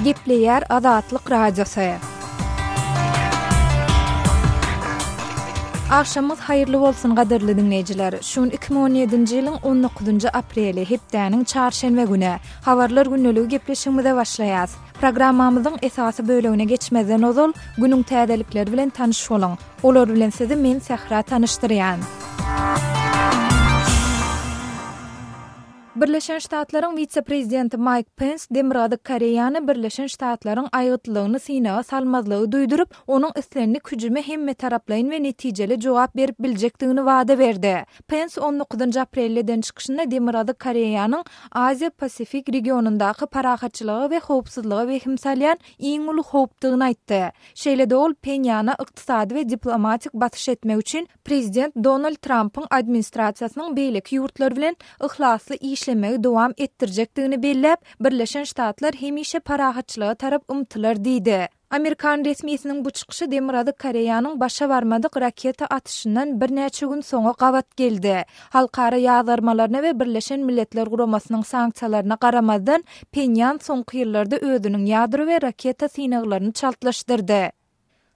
Gepleýär Azatlyk Radiosy. Agşamyňyz haýyrly bolsun gadyrly diňleýjiler. Şu gün 2017-nji ýylyň 19-njy apreli, hepdäniň çarşenbe güni. Habarlar gündeligi gepleşigimize başlaýas. Programmamyzyň esasy bölegine geçmezden ozal, günüň täzelikleri bilen tanyş boluň. Olar bilen sizi men Sähra tanyşdyrýan. Birleşen Ştatlaryň wise-prezidenti Maýk Pens Demirgazyk Koreýany Birleşen Ştatlaryň aýgytlylygyny synaga salmazlygy duýduryp, onuň islendik hüjüme hemmetaraplaýyn we netijeli jogap berip biljekdigini wada berdi. Pens on dokuzynjy aprelde eden çykyşynda Demirgazyk Koreýanyň Aziýa-Pasifik regionyndaky parahatçylyga we howpsuzlyga wehim salýan iň uly howpdugyny aýtdy. Şeýle-de ol Phenýana ykdysady we diplomatik basyş etmek üçin prezident Donald Trampyň administrasiýasynyň beýleki ýurtlar bilen yhlasly işlemegi dowam etdirjekdigini belläp, Birleşen Ştatlar hemişe parahatçylyga tarap ymtylar diýdi. Amerikan resmisiniň bu çykyşy Demirgazyk Koreýanyň başa barmadyk raketa atyşyndan birnäçe gün soňa gabat geldi. Halkara ýazgarmalaryna we Birleşen Milletler Guramasynyň sanksiýalaryna garamazdan, Phenýan soňky ýyllarda özüniň ýadro we raketa synaglaryny çaltlaşdyrdy.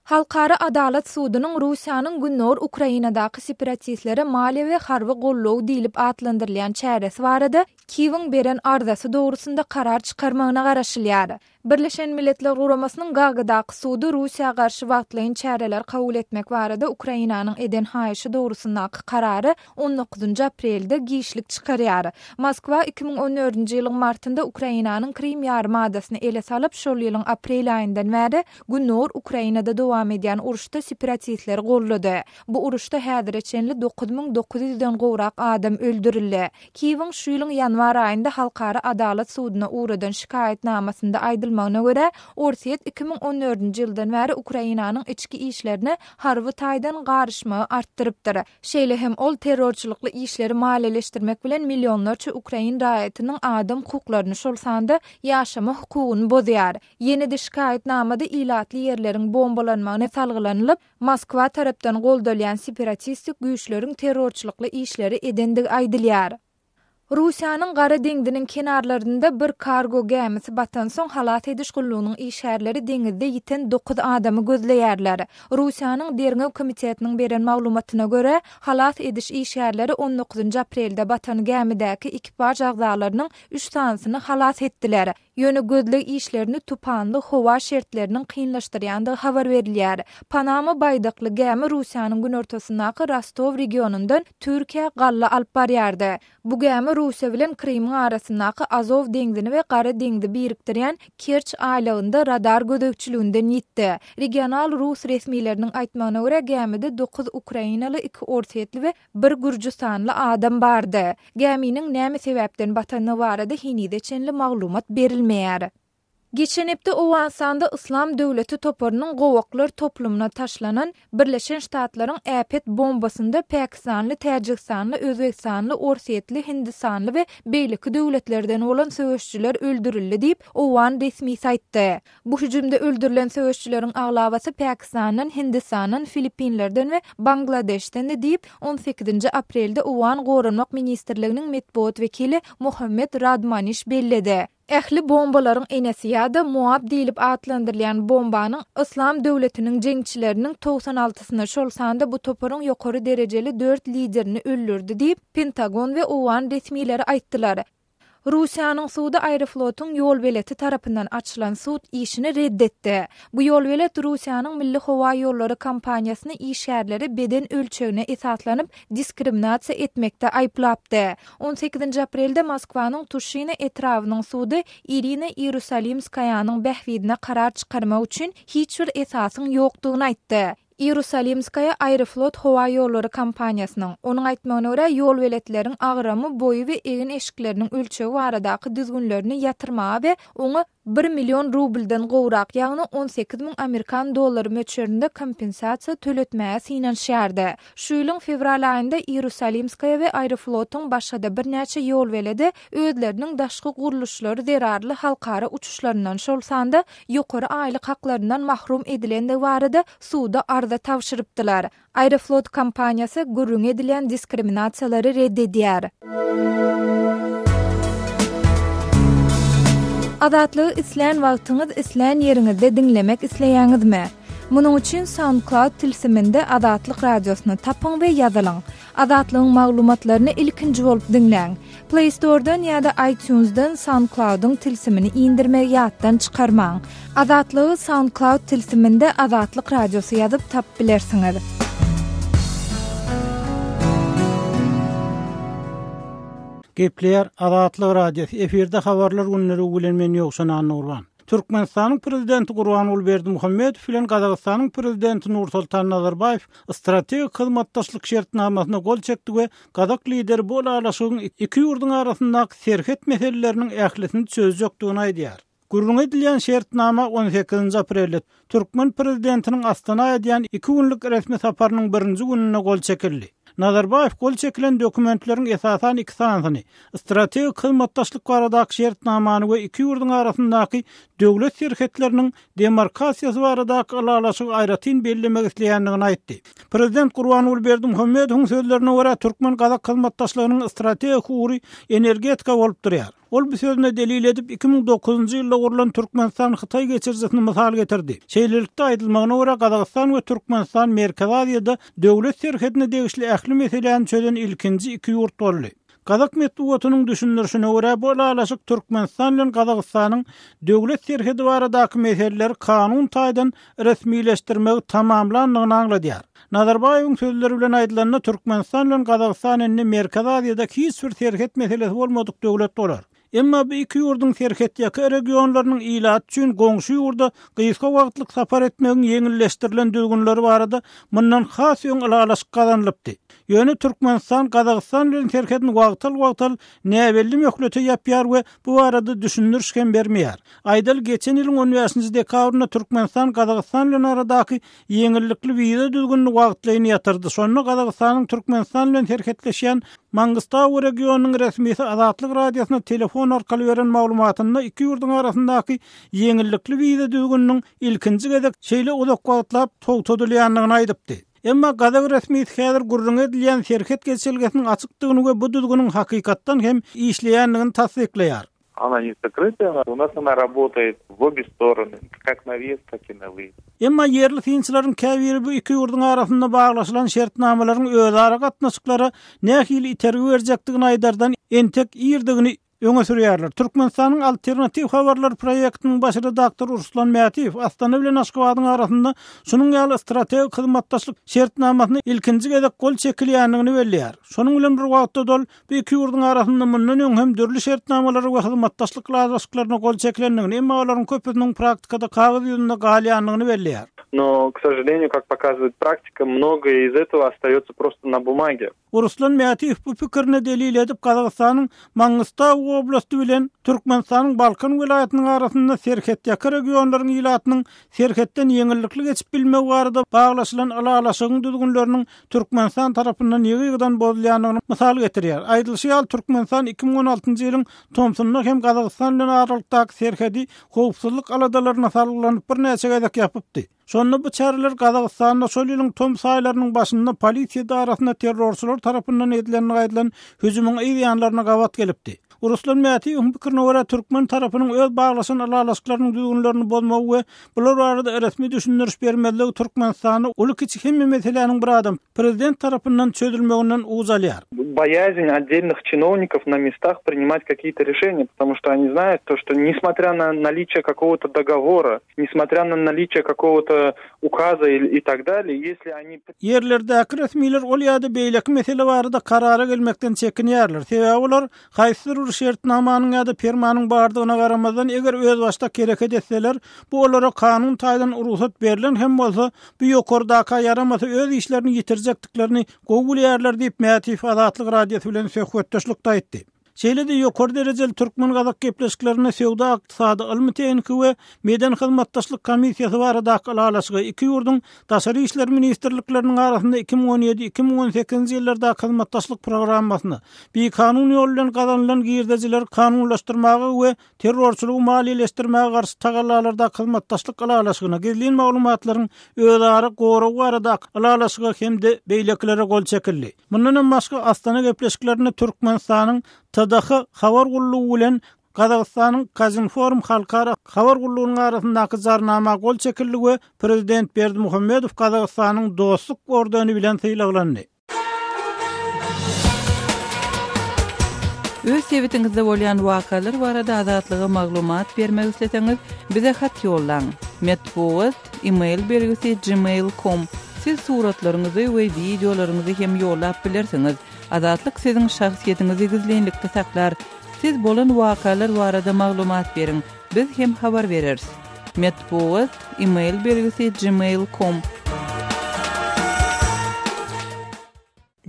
Halkara Adalat sudunyň Russiýanyň gündogar Ukrainadaky separatistlere maliýe we harby goldaw diýlip atlandyrylýan çäresi barada Kiýewiň beren arzasy dogrusynda karar çykarmagyna garaşylýar. Birleşen Milletler Guramasynyň Gaagadaky sudy Russiýa garşy wagtlaýyn çäreler kabul etmek barada Ukrainanyň eden haýyşy dogrusyndaky karary on dokuzynjy aprelde giçlik çykarýar. Moskwa 2014-nji ýylyň martynda Ukrainanyň Krym ýarymadasyny ele salyp, şol ýylyň aprel aýyndan bäri Gündogar Ukrainada dowam edýän uruşda separatistleri goldady. Bu uruşda häzire çenli 9900 den gowrak adam öldürildi. Kiýewiň şu ýylyň ýanwar aýynda Halkara Adalat suduna ugradan şikaýatnamasynda aýdylmagyna görä, Orsýet 2014-nji ýyldan bäri Ukrainanyň içki işlerine harby taýdan garyşmagy artdyrypdyr. Şeýle hem ol terrorçylykly işleri maliýeleşdirmek bilen millionlarça ukrain raýatynyň adam hukuklaryny, şol sanda ýaşama hukugyny bozýar. Ýene-de şikaýatnamada ilatly ýerleriň bombalanmagyna salgylanylyp, Moskwa tarapdan goldalýan separatistik güýçleriň terrorçylykly işleri edendigi aýdylýar. Russiýanyň Gara deňziniň kenarlarynda bir kargo gämisi batansoň halas ediş gullugynyň işgärleri deňizde ýiten dokuz adamy gözleýärler. Russiýanyň Derňew komitetiniň beren maglumatyna görä, halas ediş işgärleri on dokuzynjy aprelde batan gämidäki ekipaž agzalarynyň üç sanysyny halas etdiler. Ýöne gözleg işlerini tupanly howa şertleriniň kynlaşdyrýandygy habar berilýär. Panama baýdakly gämi Russiýanyň günortasyndaky Rostow regionyndan Türkiýä galla alyp barýardy. Bu gämi Russiýa bilen Krymyň arasyndaky Azow deňzini we Gara deňzi birikdirýän Kerç aýlagynda radar gözegçiliginden ýitdi. Regional rus resmileriniň aýtmagyna görä, gämide dokuz ukrainaly, iki orsýetli we Bir gürjüstanly adam bardy. Gäminiň näme sebäpden batandygy barada henize çenli maglumat berilmeýär. Geçen hepde Owganystanda Yslam döwleti toparynyň gowaklar toplumyna taşlanan Birleşen Ştatlaryň äpet bombasynda pakistanly, täjigistanly, özbegistanly, orsýetli, hindistanly we beýleki döwletlerden bolan söweşijiler öldürildi diýip, owgan resmisi aýtdy. Bu hüjümde öldürilen söweşijileriň aglabasy Pakistandan, Hindistandan, Filippinlerden we Bangladeşdendi diýip, on sekizinji aprelde Owgan Goranmak ministrliginiň metbugat wekili Mohammed Radmaniş belledi. Ähli bombalaryň enesi ýa-da Moab diýlip atlandyrylýan bombanyň Yslam döwletiniň jeňçileriniň 90 altysyny, şol sanda bu toparyň ýokary derejeli dört liderini öldürdi diýip, Pentagon we owgan resmileri aýtdylar. Russiýanyň sudy Aeroflotyň ýolbeleti tarapyndan açylan sud işini red etdi. Bu ýolbelet Russiýanyň Milli howa ýollary kompaniýasyny işgärleri beden ölçegine esaslanyp diskriminasiýa etmekde aýyplapdy. On sekizinji aprelde Moskwanyň Tuşino etrabynyň sudy Irina Iýerusalimskaýanyň bähbidine karar çykarmak üçin hiç bir esasyň ýokdugyny aýtdy. Iýerusalimskaýa Aeroflot howa ýollary kompaniýasynyň, onuň aýtmagyna görä, ýolbeletleriň agramy, boýy we egin-eşikleriniň ölçegi baradaky düzgünlerini ýatyrmaga we oňa bir million rubldan gowrak, ýagny 18 müň amerikan dollary möçberinde kompensasiýa töletmäge synanyşýardy. Şu ýylyň fewral aýynda Iýerusalimskaýa we Aeroflotyň başga-da birnäçe ýolbeledi özleriniň daşky gurluşlary zerarly halkara uçuşlaryndan, şol sanda ýokary aýlyk haklaryndan mahrum edilendigi barada suda arza tabşyrypdylar. Aeroflot kompaniýasy gürrüňi edilýän diskriminasiýalary red edýär. Azatlygy islän wagtyňyz, islän ýeriňizde diňlemek isleýäňizmi? Munuň üçin SoundCloud tilsiminde Azatlyk Radiosyny tapyň we ýazylyň. Azatlygyň maglumatlaryny ilkinji bolup diňläň. Play Store-dan ýa-da iTunes-dan SoundCloud-yň tilsimini indirmegi ýatdan çykarmaň. Azatlygy SoundCloud tilsiminde Azatlyk Radiosy ýazyp tapyp bilersiňiz. Gepleýär Azatlyk Radiosy, efirde Habarlar gündeligi bilen men Ýowşan Annagurban. Türkmenistanyň Prezidenti Gurbanguly Berdimuhamedow bilen Gazagystanyň Prezidenti Nursultan Nazarbaýew strategik hyzmatdaşlyk şertnamasyna gol çekdi we gazak lideri bu ylalaşygyň iki ýurduň arasyndaky serhet meseleleriniň ählisini çözjekdigini aýdýar. Gürrüňi edilýän şertnama on sekizinji aprelde türkmen prezidentiniň Astana edýän iki günlük resmi saparynyň birinji gününde gol çekildi. Nazarbaýew gol çekilen dokumentleriň esasan iki sanysyny, strategik hyzmatdaşlyk baradaky şertnamany we iki ýurduň arasyndaky döwlet serhetleriniň demarkasiýasy baradaky ylalaşygy aýratyn bellemek isleýändigini aýtdy. Prezident Gurbanguly Berdimuhamedowyň sözlerine görä, türkmen-gazak hyzmatdaşlygynyň strategik ugry energetika bolup durýar. Ol bu sözüne delil edip, 2009-njy ýylda gurlan Türkmenistan-Hytaý geçirijisini mysal getirdi. Şeýlelikde, aýdylmagyna görä, Gazagystan we Türkmenistan Merkezi Aziýada döwlet serhedine degişli ähli meseläni çözen ilkinji iki ýurt boldy. Gazak metbugatynyň düşündirişine görä, bu ylalaşyk Türkmenistan bilen Gazagystanyň döwlet serhedi baradaky meseleleri kanun taýdan resmileşdirmegi tamamlandygyny aňladýar. Nazarbaýewiň sözleri bilen aýdylanda, Türkmenistan bilen Gazagystan indi Merkezi Aziýada hiç bir serhet meselesi bolmadyk döwlet bolar. Emma bu iki ýurduň serhetýaka regionlarynyň ilaty üçin goňşy ýurda gysga wagtlyk sapar etmegiň ýeňilleşdirilen düzgünleri barada mundan has öň ylalaşyk gazanylypdy. Ýöne Türkmenistan Gazagystan bilen serhedini wagtal-wagtal näbelli möhlete ýapýar we bu barada düşündiriş hem bermeýär. Aýdaly, geçen ýylyň on bäşinji dekabrynda Türkmenistan Gazagystan bilen aradaky ýeňillikli wiza düzgünini wagtlaýyn ýatyrdy. Şonda Gazagystanyň Türkmenistan bilen serhetleşýän Mangystau regionynyň resmisi Azatlyk Radiosyna telefon arkaly beren maglumatynda iki ýurduň arasyndaky ýeňillikli wiza düzgüniniň ilkinji gezek şeýle uzak wagtlap togtadylýandygyny aýdypdy. Emma gazak resmisi häzir gürrüňi edilýän serhet geçelgesiniň açykdygyny we bu düzgüniň hakykatdan hem işleýändigini tassyklaýar. Ona ne zakrytaya, u nas ona rabotaet w obe storony, kak na wýezd, tak i na wyýezd. Emma ýerli synçylaryň käbiri bu iki ýurduň arasynda baglaşylan şertnamalaryň özara gatnaşyklara nähili itergi berjekdigini aýdardan entek irdigini öňe sürýärler. Türkmenistanyň Alternatiw habarlar proýektiniň baş redaktory Ruslan Mätiýew Astana bilen Aşgabadyň arasynda şunuň ýaly strategik hyzmatdaşlyk şertnamasyna ilkinji gezek gol çekilýändigini belleýär. Şonuň bilen bir wagtda-da ol Bu iki ýurduň arasynda mundan öň hem dürli şertnamalara we hyzmatdaşlyk ylalaşyklaryna gol çekilendigini, emma olaryň köpüsiniň praktikada kagyz ýüzünde galýandygyny belleýär. No, k sožaleniýu, kak pokazywaet praktika, mnogoe iz etogo ostaýotsa prosto na bumage. Ruslan Mätiýew bu pikirine delil edip, Gazagystanyň Mangystau oblasty bilen Türkmenistanyň Balkan welaýatynyň arasynda serhetýaka regionlaryň ilatynyň serhetden ýeňillikli geçip bilmegi barada baglaşylan ylalaşygyň düzgünleriniň Türkmenistan tarapyndan ýygy-ýygydan bozulýandygyny mysal getirýär. Aýdylyşy ýaly, Türkmenistan 2016-njy ýylyň tomsunda hem Gazagystan bilen aralykdaky serhedi howpsuzlyk aladalaryna salgylanyp birnäçe gezek ýapypdy. Şonda bu çäreler Gazagystanda şol ýylyň tomus aýlarynyň başynda polisiýa edarasyna terrorçylar tarapyndan edilendigi aýdylan hüjümiň yz ýanlaryna gabat gelipdi. Ruslan Mätiýewiň pikirine görä, türkmen tarapynyň öz baglaşan ylalaşyklarynyň düzgünlerini bozmagy we bular barada resmi düşündiriş bermezligi Türkmenistanda uly-kiçi hemme meseläniň bir adam, prezident tarapyndan çözülmeginden uç alýar. Боязнь отдельных чиновников на местах принимать какие-то решения, потому что они знают то, что несмотря на наличие какого-то договора, несмотря на наличие какого-то указа и так далее, если они. Ýerlerdäki resmiler ol ýa-da beýleki mesele barada karara gelmekden çekinýärler, sebäbi olar haýsydyr bir şertnamanyň ýa-da permanyň bardygyna garamazdan, eger özbaşdak hereket etseler, bu olara kanun taýdan rugsat berlen hem bolsa, bu ýokardaka ýaramasa öz işlerini ýitirjekdiklerini gowy bilýärler diýip, Mätiýew Azatlyk Radiosy bilen söhbetdeşlikde aýtdy. Şeýle-de ýokary derejeli türkmen-gazak gepleşiklerinde söwda-ykdysady, ylmy-tehniki we medeni hyzmatdaşlyk komissiýasy baradaky ylalaşyga iki ýurduň Daşary işler ministrlikleriniň arasynda 2017, 2018-nji ýyllardaky hyzmatdaşlyk programmasyna, bikanun ýol bilen gazanylan girdejileri kanunlaşdyrmaga we terrorçylygy maliýeleşdirmäge garşy tagallalardaky hyzmatdaşlyk ylalaşygyna, gizlin maglumatlaryň özara goragy baradaky ylalaşyga hem-de beýlekilere gol çekildi. Mundan hem başga, Astana gepleşiklerinde Türkmenistanyň TDH habar gullugy bilen. Gazagystanyň Kazinform halkara habar gullugynyň arasyndaky jarnama gol çekildi we prezident Berdimuhamedow Gazagystanyň Dostluk ordeni bilen sylaglandy. Öz sebitiňizde bolýan wakalar barada Azatlyga maglumat bermek isleseňiz, bize hat ýollaň. Metbugat, e-mail belgisi gmail com. Siz suratlaryňyzy we wideolaryňyzy hem ýollap bilersiňiz. Azatlyk siziň şahsyýetiňizi gizlinlikde saklar. Siz bolan wakalar barada maglumat beriň, biz hem habar bereris. Metbugat, e-mail belgisi gmail com.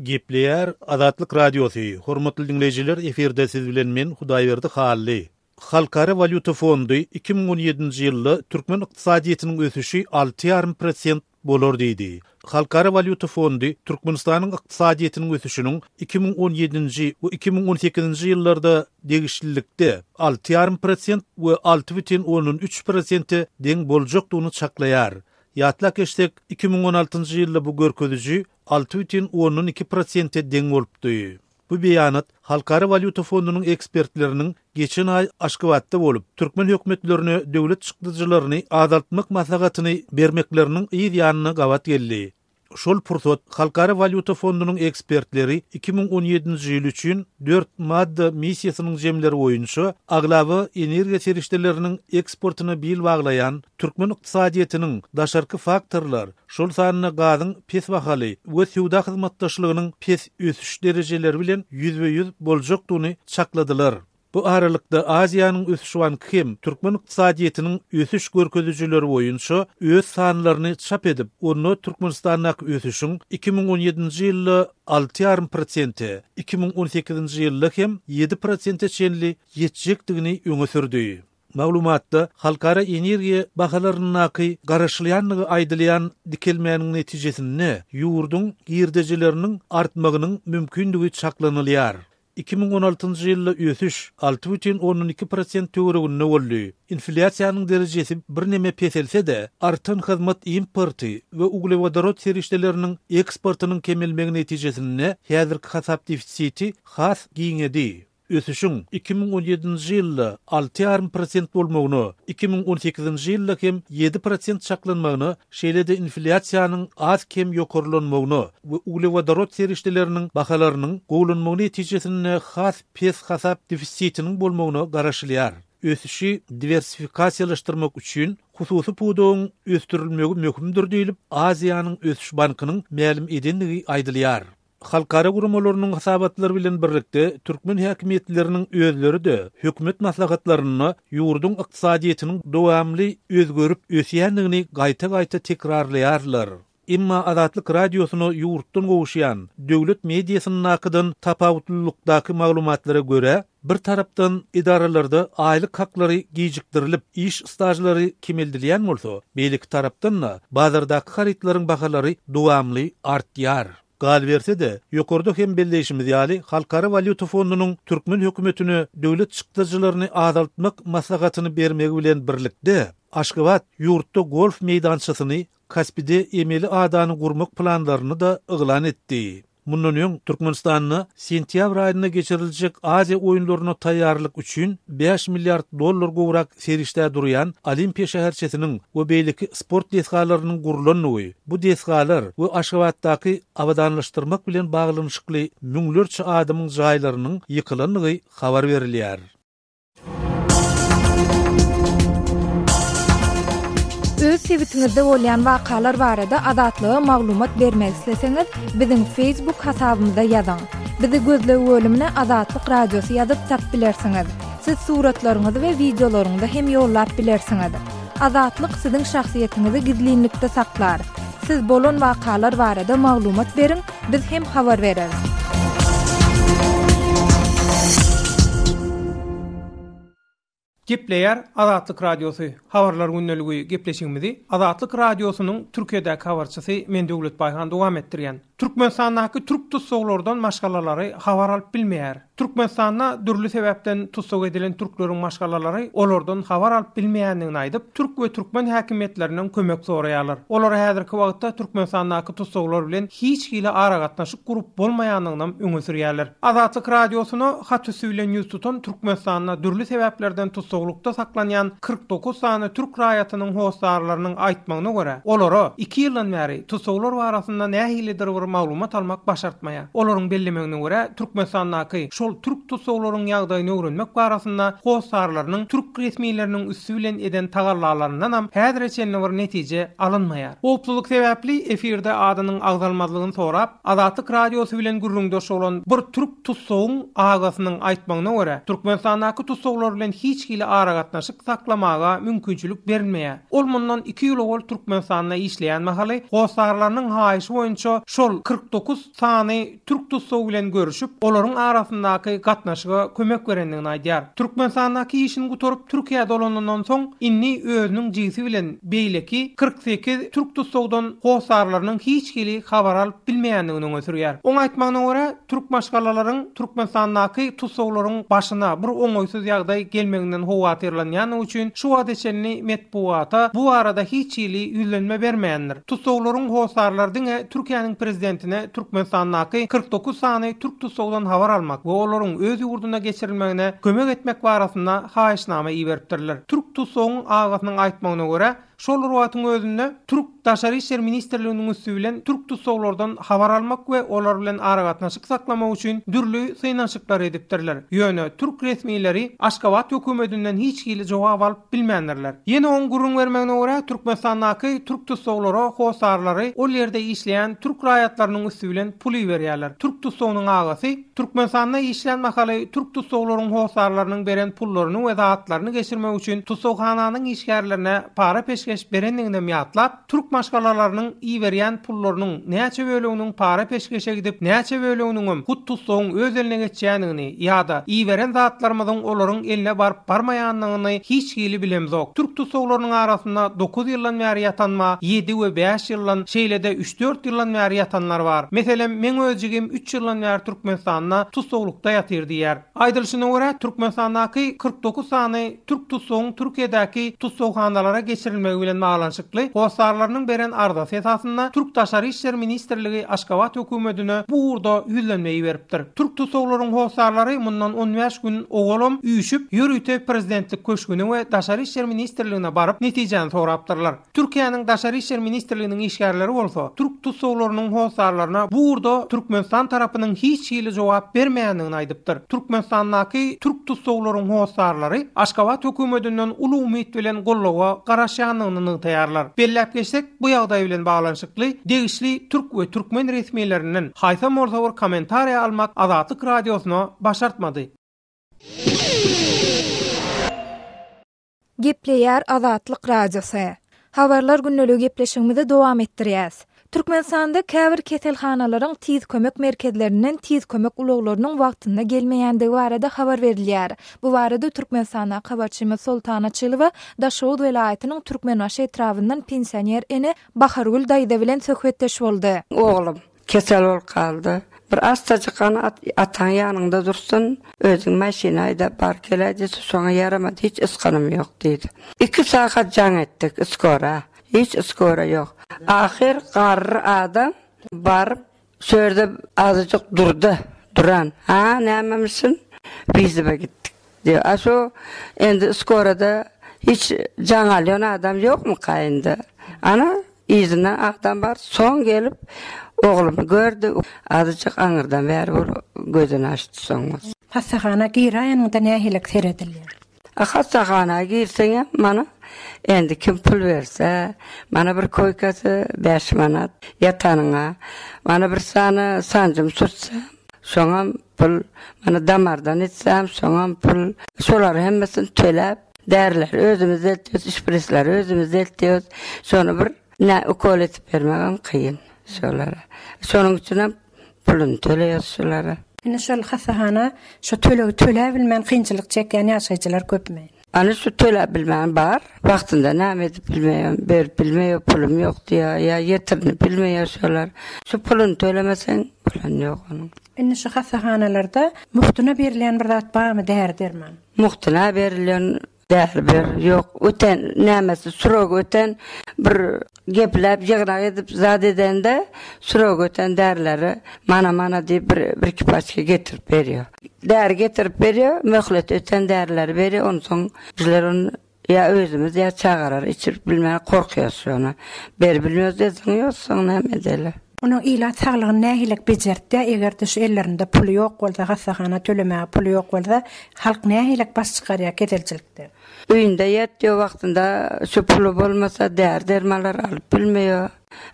Gepleýär Azatlyk Radiosy, Hormatly diňleýjiler efirde siz bilen men Hudaýberdi Hally. Halkara walýuta fondy 2017-nji ýylda türkmen ykdysadyýetiniň ösüşi alty ýarym prosent bolar diýdi. Halkara walýuta fondy Türkmenistanyň ykdysadyýetiniň ösüşiniň 2017-nji we 2018-nji ýyllarda degişlilikde alty ýarym prosent we 6,3 prosente deň boljakdygyny çaklaýar. Ýatlap geçsek, 2016-njy ýylda bu görkeziji 6,2 prosente deň bolupdy. Bu beýanat Halkara walýuta fondunyň ekspertleriniň geçen aý Aşgabatda bolup, türkmen hökümetlerine döwlet çykdajylaryny azaltmak maslahatyny bermekleriniň yz ýanyna gabat geldi. Şol pursat Halkara walýuta fondunyň ekspertleri 2017-nji ýyl üçin dört madda missiýasynyň jemleri boýunça aglaba energiýa serişdeleriniň eksportyna bil baglaýan türkmen ykdysadyýetiniň daşarky faktorlar, şol sanda gazyň pes bahaly we söwda hyzmatdaşlygynyň pes ösüş derejeleri bilen ýüzbe-ýüz boljakdygyny çakladylar. Bu aralykda, Aziýanyň ösüş banky hem türkmen ykdysadyýetiniň ösüş görkezijileri boýunça öz sanlaryny çap edip, onda Türkmenistandaky ösüşiň 2017-nji ýylda alty ýarym prosente, 2018-nji ýylda hem ýedi prosente çenli ýetjekdigini öňe sürdi. Maglumatda halkara energiýa bahalaryndaky garaşylýandygy aýdylýan dikelmäniň netijesinde ýurduň girdejileriniň artmagynyň mümkindigi çaklanylýar. 2016-njy ýylda ösüş 6,2 prosent töwereginde boldy. Inflýasiýanyň derejesi birneme peselse-de, artan hyzmat importy we uglewodorod serişdeleriniň eksportynyň kemelmegi netijesinde häzirki hasap defisiti has giňedi. Ösüşiň 2017-nji ýylda alty ýarym prosent bolmagyna, 2018-nji ýylda hem ýedi prosent çaklanmagyna, şeýle-de inflýasiýanyň az-kem ýokarlanmagyna we uglewodorod serişdeleriniň bahalarynyň gowulanmagy netijesinde has pes hasap defisitiniň bolmagyna garaşylýar. Ösüşi diwersifikasiýalaşdyrmak üçin hususy pudagyň ösdürilmegi möhümdir diýlip, Aziýanyň ösüş bankynyň mälim edendigi aýdylýar. Halkara guramalarynyň hasabatlary bilen birlikde, türkmen häkimiýetleriniň özleri-de hökümet maslahatlarynda ýurduň ykdysadyýetiniň dowamly özgerip ösýändigini gaýta-gaýta tekrarlaýarlar. Emma Azatlyk Radiosyna ýurtdan gowuşýan, döwlet mediasyndakydan tapawutlylykdaky maglumatlara görä, bir tarapdan edaralarda aýlyk haklary gijikdirilip, iş stažlary kemeldilýän bolsa, beýleki tarapdan-da bazardaky harytlaryň bahalary dowamly artýar. Galyberse-de, ýokarda hem belleýşimiz ýaly, Halkara walýuta fondunyň türkmen hökümetine döwlet çykdajylaryny azaltmak maslahatyny bermegi bilen birlikde, Aşgabat ýurtda golf meýdançasyny, Kaspide emeli adany gurmak planlaryny-da yglan etdi. Mundan öň, Türkmenistanda sentýabr aýynda geçiriljek Aziýa oýunlaryna taýýarlyk üçin bäş milliard dollar gowrak serişdä durýan Olimpiýa şäherçesiniň we beýleki sport desgalarynyň gurlandygy, bu desgalar we Aşgabatdaky abadanlaşdyrmak bilen baglanyşykly müňlerçe adamyň jaýlarynyň ýykylandygy habar berilýär. Öz sebitiňizde bolýan wakalar barada Azatlyga maglumat bermek isleseňiz, biziň Facebook hasabymyza ýazyň. Bizi gözleg bölümine Azatlyk Radiosy ýazyp tap bilersiňiz. Siz suratlaryňyzy we wideolaryňyzy hem ýollap bilersiňiz. Azatlyk siziň şahsyýetiňizi gizlinlikde saklar. Siz bolan wakalar barada maglumat beriň, biz hem habar bereris. Gepleýär Azatlyk Radiosy, Habarlar gündeligi gepleşigimizi Azatlyk Radiosynyň Türkiýedäki habarçysy men Döwlet Baýhan dowam etdirýän. Türkmenistandaky türk tussaglardan maşgalalary habar alyp bilmeýär. Türkmenistanda dürli sebäpden tussag edilen türkleriň maşgalalary olardan habar alyp bilmeýändigini aýdyp, türk we türkmen häkimiýetlerinden kömek soraýarlar. Olar häzirki wagtda Türkmenistandaky tussaglar bilen hiç hili aragatnaşyk gurup bolmaýandygynam öňe sürýärler. Azatlyk Radiosyna hat üsti bilen ýüz tutan Türkmenistanda dürli sebäplerden tussaglykda saklanýan 49 sany türk raýatynyň hossarlarynyň aýtmagyna görä, olara iki ýyldan bäri tussaglar barasynda nähilidir bir maglumat almak başartmaýar. Olaryň bellemegine görä, Türkmenistandaky şol türk tussaglaryň ýagdaýyny öwrenmek barasynda hossarlarynyň türk resmileriniň üsti bilen eden tagallalaryndanam häzire çenli bir netije alynmaýar. Howpsuzlyk sebäpli efirde adynyň agzalmazlygyny sorap, Azatlyk Radiosy bilen gürrüňdeş bolan bir türk tussagyň agasynyň aýtmagyna görä, Türkmenistandaky tussaglar bilen hiç hili aragatnaşyk saklamaga mümkinçilik berilmeýär. Ol mundan iki ýyl owal Türkmenistanda işleýän mahaly hossarlarynyň haýyşy boýunça şol 49 sany türk tussagy bilen görüşip, olaryň arasyndaky gatnaşyga kömek berendigini aýdýar. Türkmenistandaky işini gutaryp Türkiýä dolanandan soň, indi özüniň jigsi bilen beýleki 48 türk tussagdan hossarlarynyň hiç hili habar alyp bilmeýändigini öňe sürýär. Oň aýtmagyna görä, türk maşgalalaryň Türkmenistandaky tussaglaryň başyna bir oňaýsyz ýagdaý gelmeginden howatyrlanýandygy üçin şu wagta çenli metbugata bu barada hiç hili ýüzlenme bermändir. Tussaglaryň hossarlary diňe Türkiýäniň prezidentine Türkmenistandaky 49 sany türk tussagdan habar almak we olaryň öz ýurduna geçirilmegine kömek etmek barasynda haýyşnama iberipdirler. Türk tussagyň agasynyň aýtmagyna görä, şol bir wagtyň özünde türk Daşary işler ministrliginiň üsti bilen türk tussaglardan habar almak we olar bilen aragatnaşyk saklamak üçin dürli synanyşyklar edipdirler. Ýöne türk resmileri Aşgabat hökümetinden hiç hili jogap alyp bilmändirler. Ýene oň gürrüň bermegine görä, Türkmenistandaky türk tussaglara hossarlary ol ýerde işleýän türk raýatlarynyň üsti bilen pul iberýärler. Türk tussagynyň agasy Türkmenistanda işlän mahaly türk tussaglaryň hossarlarynyň beren pullaryny we zatlaryny geçirmek üçin tussaghananyň işgärlerine para-peşgeş berendiginem ýatlap, türk maşgalalarynyň iberýän pullarynyň näçe böleginiň para-peşgeşe gidip, näçe böleginiňem hut tussagyň öz eline geçýändigini ýa-da iberen zatlarymyzyň olaryň eline baryp-barmaýandygyny hiç hili bilemzok. Türk tussaglarynyň arasynda dokuz ýyldan bäri ýatan bar, ýedi we bäş ýyldan, şeýle-de üç-dört ýyldan bäri ýatanlar bar. Meselem, meň öz jigim üç ýyldan bäri Türkmenistanda tussaglykda ýatyr diýýär. Aýdylyşyna görä, Türkmenistandaky 49 sany türk tussagyň Türkiýedäki tussaghanalara geçirilmegi bilen baglanyşykly hossarlarynyň beren arzasy esasynda Türk Daşary işler ministrligi Aşgabat hökümetine bu ugurda ýüzlenme iberipdir. Türk tussaglaryň hossarlary mundan on bäş gün owalam üýşüp, ýörite Prezidentlik köşgüne we Daşary işler ministrligine baryp, netijäni sorapdyrlar. Türkiýäniň Daşary işler ministrliginiň işgärleri bolsa, türk tussaglarynyň hossarlaryna bu ugurda Türkmenistan tarapynyň hiç hili jogap bermeýändigini aýdypdyr. Türkmenistandaky türk tussaglaryň hossarlary Aşgabat hökümetinden uly umyt bilen goldawa garaşýandygyny nygtaýarlar. Belläp geçsek, bu ýagdaý bilen baglanyşykly degişli türk we türkmen resmilerinden haýsam bolsa bir kommentariýa almak Azatlyk Radiosyna başartmady. Gepleýär Azatlyk Radiosy. Habarlar gündeligi gepleşigimizi dowam etdirýäs. Türkmenistanda käbir keselhanalaryň tiz kömek merkezlerinden tiz kömek ulaglarynyň wagtynda gelmeýändigi barada habar berilýär. Bu barada Türkmenistandaky habarçymyz Soltan Açylowa Daşoguz welaýatynyň Türkmenbaşy etrabyndan pensioner ene Bahargül daýza bilen söhbetdeş boldy. Oglum, Kesel bolup galdy. Bir assajyk gany ataň ýanyňda dursun, özüň maşyn haýdap bar geläý diýse, şoňa ýaramady, hiç ysgynym ýok diýdi. Iki sagat jaň etdik skora, hiç skora ýok. Ahyr garry adam baryp şu ýerde azajyk durdy, duran. Ha, nämemişin? Wizyba gitdik diýip. A şu indi skorada hiç jaň alýan adam ýokmyka indi? Ana, Yzyndan adam bar, soň gelip oglumy gördi, azajyk aňyrdan bäri bir gözüni açdy soň bolsa. Hassahana giräýeniňde nähilek seredilýär? A hassahana girseňem mana endi kim pul berse, mana bir koýkasy bäş manat ýatanyňa, mana bir sany sanjym sürtsem, şoňam pul, mana damardan etsem, şoňam pul, şolary hemmesini töläp, Därileri özümiz eltýäs, şprisleri özümiz eltýäs. Şony bir nä ukol edip bermegem kyn şolara. Şonuň üçinem puluny töleýäs şolara. Indi şol hassahana şo tölegi töläbilmän kynçylyk çekýän ýaşaýjylar köpmi? Ana şu töläp bilmän bar. Wagtynda näme edip bilmeýär, berip bilmeýär, pulum ýok diýýär, ýa ýetirini bilmeýär şolar. Şu puluny tölemeseň, bolan ýok onuň. Indi şu hassahanalarda mugtuna berilýän bir zat barmy däri-derman? Mugtuna berilýän däri ber ýok. Öten nämesi srogy öten bir gepläp ýygnak edip zat edende srogy öten därileri mana-mana diýip bir birki paçka getirip berýär. Däri getirip berýär, möhleti öten därileri berýär, onsoň bizler ony ýa özümiz ýa çagalara içirip bilmän gorkýas şony. Beribilmiýos zyňýos soň näme edeli. Onuň ilat saglygyny nähilek bejertýär, eger-de şu ellerinde puly ýok bolsa, hassahana tölemäge puly ýok bolsa, halk nähilek baş çykarýar keselçilikden? Öýünde ýatýar wagtynda şu puly bolmasa däri-dermanlar alyp bilmeýär.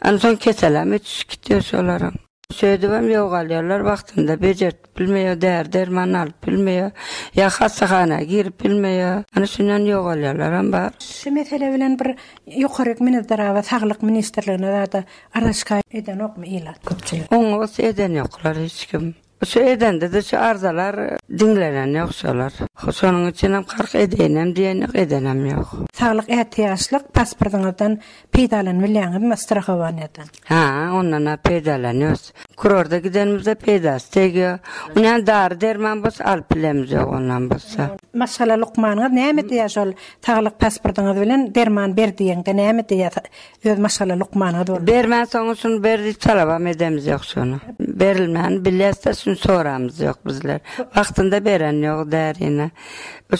Onsoň keselem ötüşip gitýär şolaryň. Şeýdibem ýogalýarlar, wagtynda bejertip bilmeýär, däri-derman alyp bilmeýär, ýa hassahana girip bilmeýär. Ana şundan ýogalýanlaram bar. Şu mesele bilen bir ýokaryk Minzdrawa, Saglyk ministrligine zada arza-şikaýat edenokmy ilat, köpçülik? Oňa bolsa eden ýoklar hiç kim. Şu edende-de şu arzalar diňlenen ýok şolar. Şonuň üçinem kark edeýinem diýen ýok, edenem ýok. Saglyk ätiýaçlyk pasportyňyzdan peýdalanyp bilýäňizmi strahowaniýadan? Hä, ondan-a peýdalanýarys. Kurorda gidenimizde peýdasy degýär. Onýan dary-derman bolsa alyp bilemiz ýok ondan bolsa. Maşgala lukmanyňyz näme diýýär şol saglyk pasportyňyz bilen derman ber diýeňde näme diýýär öz maşgala lukmanyňyz bolup? Bermän soň şuny ber diýip talabam edemiz ýok şony. Berilmän bilýäs-de şuny soramyz ýok bizler. Wagtynda beren ýok därini.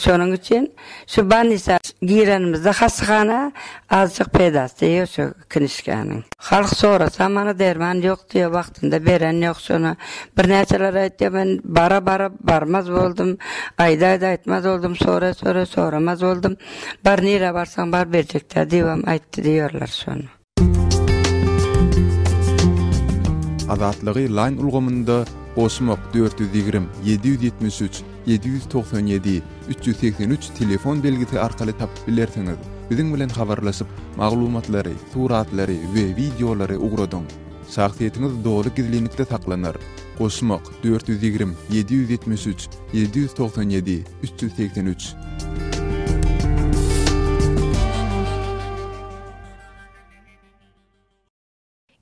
Şonuň üçin şu bolnisa girenimizde hassahana azjyk peýdasy degýär şu kinişgäniň. Halk sorasa mana derman ýok diýýär wagtynda beren ýok şony. Birnäçeler aýtýar men bara bara barmaz boldum, aýda aýda aýtmaz boldum, sora sora soramaz boldum. Bar nirä barsaň bar berjekdä diýibem aýtdy diýýärler şony. Azatlygy Line ulgamynda goşmak 420 773 797 383 telefon belgisi arkaly tapyp bilersiňiz. Biziň bilen habarlaşyp, maglumatlary, suratlary we wideolary ugradyň. Şahsyýetiňiz doly gizlinlikde saklanar. Goşmak 420 773 797 383.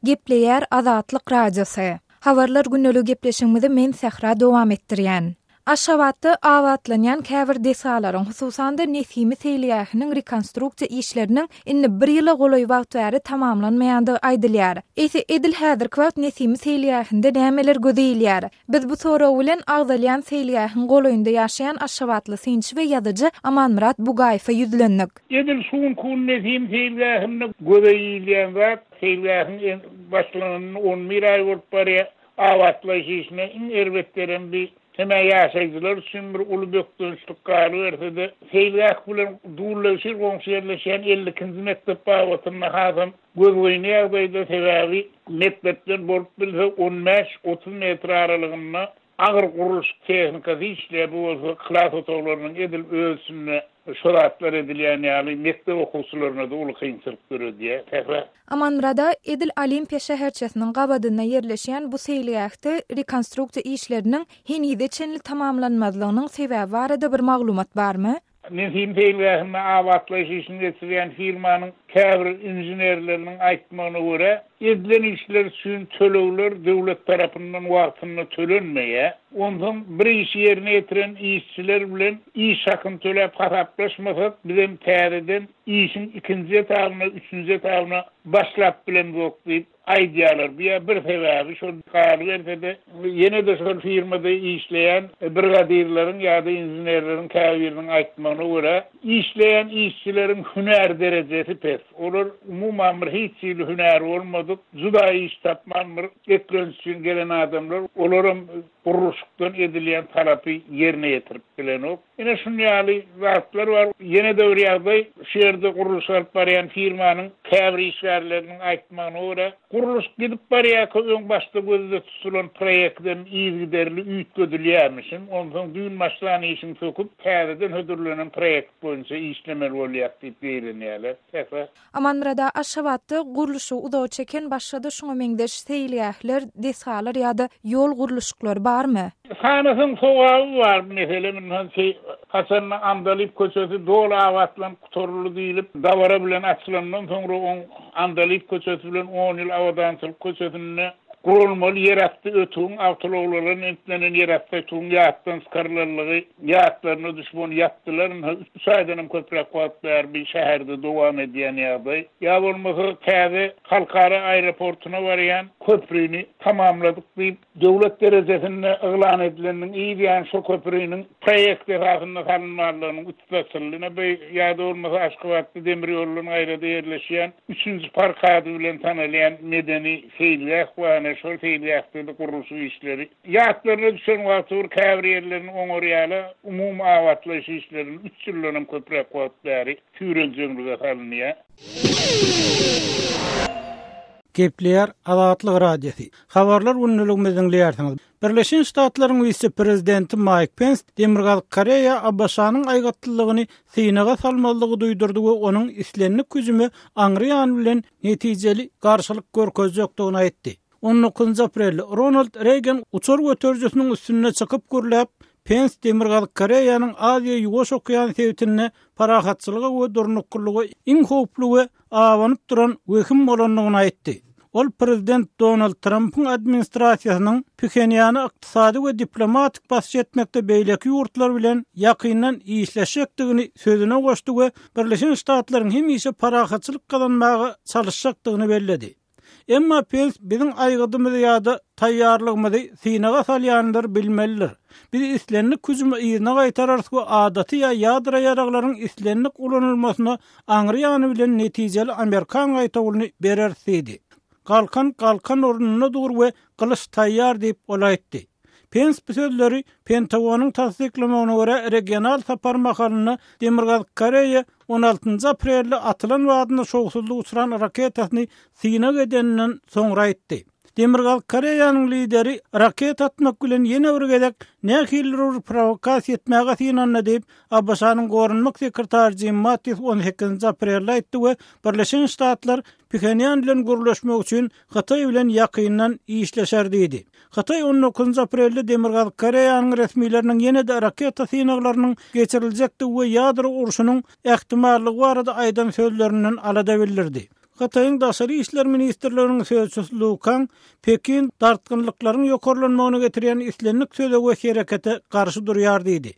Gepleýär Azatlyk Radiosy. Habarlar gündeliği gepleşigimizi men Sähra dowam etdirýän. Aşgabatda abatlanýan käbir desgalaryň, hususan-da Nesimi seýilgähiniň rekonstruksiýa işleriniň indi bir ýyla golaý wagt bäri tamamlanmaýandygy aýdylýar. Eýse edil häzirki wagt Nesimi seýilgähinde nämeler göze ilýär? Biz bu sorag bilen agzalýan seýilgähiň golaýynda ýaşaýan aşgabatly synçy we ýazyjy Amanmyrat Bugaýewe ýüzlendik. Edil şu günki gün Nesim seýilgähinde göze ilýän zat, seýilgähiň başlananyna on bir aý bolup barýar. Abatlaýyş işine iň erbet gelen bi hem-ä ýaşaýjylar üçin bir uly bökdençlik galyberse-de, seýilgäh bilen duldegşir goňşy ýerleşýän 52-nji mekdep babatynda hasam gözgyny ýagdaýda, sebäbi mekdepden bolup bilse on bäş, 30 metr aralygynda agyr gurluşyk tehnikasy işleýär, bu bolsa klas otaglarynyň edil öz içinde şo zatlar edilýän ýaly mekdep okuwçylaryna-da uly kynçylyk döredýär. Sähra. Amanmyrada edil Olimpiýa şäherçesiniň gabadynda ýerleşýän bu seýilgähde rekonstruksiýa işleriniň henize çenli tamamlanmazlygynyň sebäbi barada bir maglumat barmy? Nesim seýilgähinde abatlaýyş işini geçirýän firmanyň käbir inženerleriniň aýtmagyna görä, edilen işler üçin tölegler döwlet tarapyndan wagtynda tölenmeýär. Onsoň bir işi ýerine ýetiren işçiler bilen iş hakyny töläp hasaplaşmasak, bizem täzeden işiň ikinji etabyna, üçünji etabyna başlap bilemzok diýip aýdýarlar. Bu ýa bir sebäbi şol galyberse-de, ýene-de şol firmada işleýän brigadirleriň ýa-da inženerleriň käbiriniň aýtmagyna görä, işleýän işçileriň hünär derejesi pes. Olar umuman bir hiç hili hünäri bolmadyk, juda iş tapman bir eklenç üçin gelen adamlar. Olaram gurluşykdan edilýän talapy ýerine ýetirip bilenok. Ine şun ýaly zatlar bar. Ýene-de bir ýagdaý, şu ýerde gurluşyk alyp barýan firmanyň käbir işgärleriniň aýtmagyna görä, gurluşyk gidip barýarka öň başda gözde tutulan proýektem yzygiderli üýtgedilýärmişin. Onsoň düýn başlan işiňi söküp, täzeden hödürlenen proýekt boýunça işlemeli bolýar diýip zeýrenýärler. Sähra. Amanmyrada Aşgabatda gurluşygy uzaga çeken. eken, başga-da şuňa meňzeş seýilgähler, desgalar ýa-da ýol gurluşyklary barmy? Sanasaň sogaby bar bu mesele mundan şeý haçanda Andalyp köçesi doly abatlanyp gutaryldy diýlip dabara bilen açylandan soňra oň Andalyp köçesi bilen on ýyl abadançylyk köçesinde guralmaly ýerasty ötügiň awtoulaglara niýetlenen ýerasty ötügiň ýatdan çykarylanlygy ýatlaryna düşüp ony ýapdylar ynha üç aýdanam köpräk wagt bäri bi şäherde dowam edýän ýagdaý ýa bolmasa täze halkara aeroportuna barýan köprüni tamamladyk diýip Döwlet derejesinde yglan edileniniň yz ýany şo köprüniň proýekt esasynda salynmanlygynyň üsti açyldy. Ine, bu ýa-da bolmasa Aşgabatda demir ýoldan gaýrada ýerleşýän Üçünji park ady bilen tanalýan medeni seýilgäh bar. Ine, şol seýilgähde-de gurluşyk işleri ýatlaryna düşen wagty bir käbir ýerlerini oňarýarlar. Umumy abatlaýyş işlerini üç ýyldanam köpräk wagt bäri süýrenjeňlige salynýar. Gepleýär Azatlyk Radiosy. Habarlar gündeligimizi diňleýärsiňiz. Birleşen Ştatlaryň wise-prezidenti Maýk Pens Demirgazyk Koreýa ABŞ-nyň aýgytlylygyny synaga salmazlygy duýdurdy we onuň islendik hüjüme aňry ýany bilen netijeli garşylyk görkezjekdigini aýtdy. On dokuzynjy aprelde Ronald Reýgan uçar göterijisiniň üstünde çykyp gürläp, Pens Demirgazyk Koreýanyň Aziýa-Ýuwaş okean sebitinde parahatçylyga we durnuklylyga iň howply we abanyp duran wehim bolandygyny aýtdy. Ol prezident Donald Trampyň administrasiýasynyň Phenýana ykdysady we diplomatik basyş etmekde beýleki ýurtlar bilen ýakyndan işleşjekdigini sözüne goşdy we Birleşen Ştatlaryň hemişe parahatçylyk gazanmaga çalyşjakdygyny belledi. Emma Pens biziň aýgydymyzy ýa-da taýýarlygymyzy synaga salýanlar bilmelidir. Biz islendik hüjümi yzyna gaýtararys we adaty ýa ýadro ýaraglaryň islendik ulanylmasyna aňry ýany bilen netijeli amerikan gaýtawulyny bereris diýdi. Galkan galkan ornunda dur we gylyç taýýar diýip, ol aýtdy. Pens bu sözleri Pentagonyň tassyklamagyna görä regional sapar mahalynda Demirgazyk Koreýa on altynjy aprelde atylan badyna şowsuzlyga uçran raketasyny synag edeninden soňra aýtdy. Demirgazyk Koreýanyň lideri raketa atmak bilen ýene bir gezek nähilidir bir prowokasiýa etmäge synandy diýip, ABŞ-nyň goranmak sekretary Jim Mattis on sekizinji aprelde aýtdy we Birleşen Ştatlar Phenýan bilen gürleşmek üçin Hytaý bilen ýakyndan işleşer diýdi. Hytaý on dokuzynjy aprelde Demirgazyk Koreýanyň resmileriniň ýene-de raketa synaglarynyň geçiriljekdigi we ýadro urşunyň ähtimallygy barada aýdan sözlerinden alada bildirdi. Hytaýyň Daşary işler ministrliginiň sözçüsi Lu Kang Pekin dartgynlyklaryň ýokarlanmagyna getirýän islendik söze we herekete garşy durýar diýdi.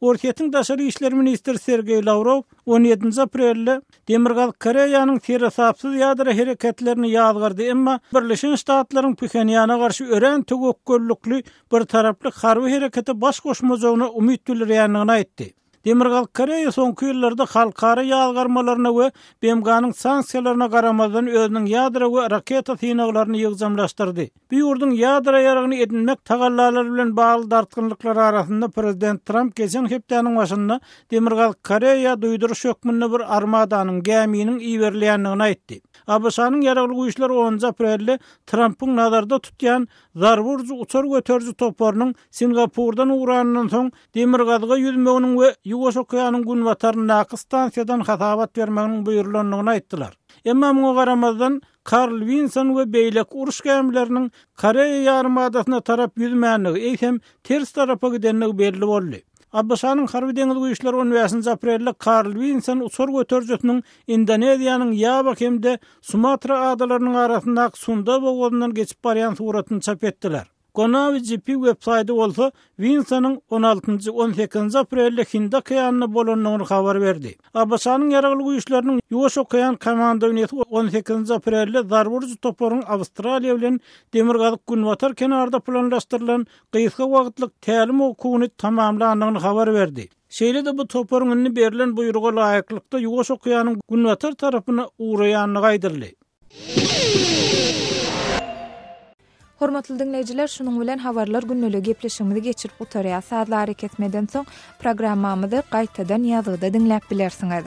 Orsýetiň daşary işler ministri Sergeý Lawrow on ýedinji aprelde Demirgazyk Koreýanyň seresapsyz ýadro hereketlerini ýazgardy, emma Birleşen Ştatlaryň Phenýana garşy örän töwekgellikli birtaraply harby herekete baş goşmajagyna umyt bildirýändigini aýtdy. Demirgazyk Koreýa soňky ýyllarda halkara ýazgarmalaryna we BMG-niň sanksiýalaryna garamazdan özüniň ýadro we raketa synaglaryny ýygjamlaşdyrdy. Bu ýurduň ýadro ýaragyny edinmek tagallalary bilen bagly dartgynlyklar arasynda prezident Tramp geçen hepdäniň başynda Demirgazyk Koreýa duýduryş hökmünde bir armadanyň, gäminiň iberilýändigini aýtdy. ABŞ-nyň Ýaragly güýçleri onunjy aprelde Trampyň nazarda tutýan zarba urujy uçar göteriji toparynyň Singapurdan ugranyndan soň demirgazyga ýüzmeginiň we Ýuwaş okeanyň günbataryndaky stansiýadan hasabat bermeginiň buýrulandygyny aýtdylar. Emma muňa garamazdan, Karl Winson we beýleki uruş gämileriniň Koreýa ýarymadasyna tarap ýüzmändigi, eýsem, ters tarapa gidendigi belli boldy. ABŞ-nyň Harby-deňiz güýçleri on bäşinji aprelde Karl Winson uçar göterijisiniň Indoneziýanyň Ýawa hem-de Sumatra adalarynyň arasyndaky Sunda bogazyndan geçip barýan suratyny çap etdiler. Gonavi GP websaýty bolsa Winsonyň on altynjy, on sekizinji aprelde Hindi okeanynda bolandygyny habar berdi. ABŞ-nyň Ýaragly Güýçleriniň Ýuwaş okean komandowaniýasy on sekizinji aprelde zarba urujy toparyň Awstraliýa bilen demirgazyk-günbatar kenarda planlaşdyrylan gysga wagtlyk tälim okuwyny tamamlandygyny habar berdi. Şeýle-de bu toparyň indi berlen buýruga laýyklykda Ýuwaş okeanyň günbatar tarapyna ugraýandygy aýdyldy. Hormatly diňleýjiler, şunuň bilen Habarlar gündeligi gepleşigimizi geçirip gutarýas. Sazly arakesmeden soň programmamyzy gaýtadan ýazgyda diňläp bilersiňiz.